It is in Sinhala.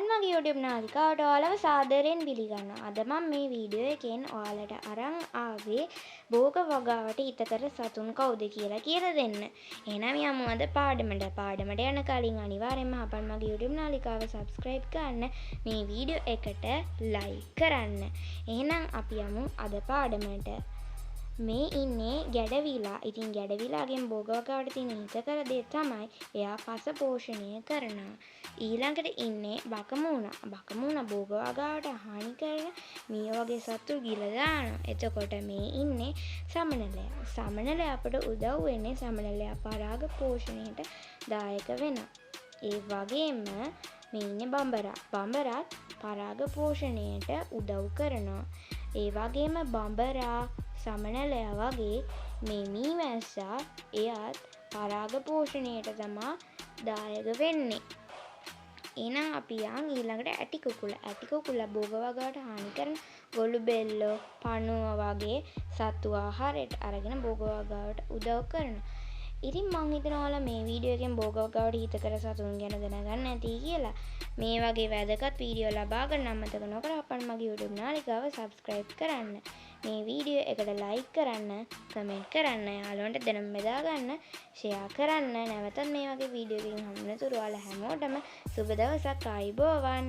හපන් මගේ YouTube නාලිකාවට ඔයාලව සාදරයෙන් පිළිගන්නවා. අද මම මේ වීඩියෝ එකෙන් ඔයාලට අරන් ආවේ භෝග වගාවට හිතකර සතුන් කවුද කියලා කියලා දෙන්න. එහෙනම් යමු අද පාඩමට. පාඩමට යන කලින් අනිවාර්යෙන්ම හපන් මගේ YouTube නාලිකාව සබ්ස්ක්‍රයිබ් කරන්න. මේ වීඩියෝ එකට ලයික් කරන්න. එහෙනම් අපි යමු අද පාඩමට. මේ ඉන්නේ ගැඩවිලා. ඉතින් ගැඩවිලාගෙන් භෝග වගාවට තියෙන හිතකර දේ තමයි එයා පස පෝෂණය කරනවා. ඊළඟට ඉන්නේ බකමූණා. බකමූණා භෝග වගාවට හානි කරන මීයෝ වගේ සත්තු ගිල දානවා. එතකොට මේ ඉන්නේ සමනලයා. සමනලයා අපට උදව් වෙන්නේ සමනලයා පරාග පෝෂණයට දායක වෙනවා. ඒ වගේම මේ ඉන්නේ බඹරා. බඹරාත් පරාග පෝෂණයට උදව් කරනවා. ඒ වගේම බඹරා, සමනලයා වගේ මේ මීමැස්සා එයාත් පරාග පෝෂණයට තමා දායක වෙන්නේ. එහෙනම් අපි යන් ඊළඟට ඇටි කුකුලා. ඇටි කුකුලා භෝග වගාවට හානි කරන ගොළු බෙල්ලෝ, පණුව වගේ සත්තු ආහාරයට අරගෙන භෝග වගාවට උදව් කරනවා. ඉතින් මං හිතනවා ඔයාලා මේ වීඩියෝ එකෙන් භෝග වගාවට හිතකර සතුන් ගැන දැනගන්න ඇති කියලා. මේ වගේ වැදගත් වීඩියෝ ලබා ගන්න අමතක නොකර අපන් මගේ YouTube නාලිකාව සබ්ස්ක්‍රයිබ් කරන්න. මේ වීඩියෝ එකට ලයික් කරන්න, කමෙන්ට් කරන්න, යාළුවන්ට දැනුම් බෙදා ගන්න, ෂෙයා කරන්න. නැවතත් මේ වගේ වීඩියෝ එකකින් හමු වෙනතුරු ඔයාලා හැමෝටම සුබ දවසක්, ආයුබෝවන්.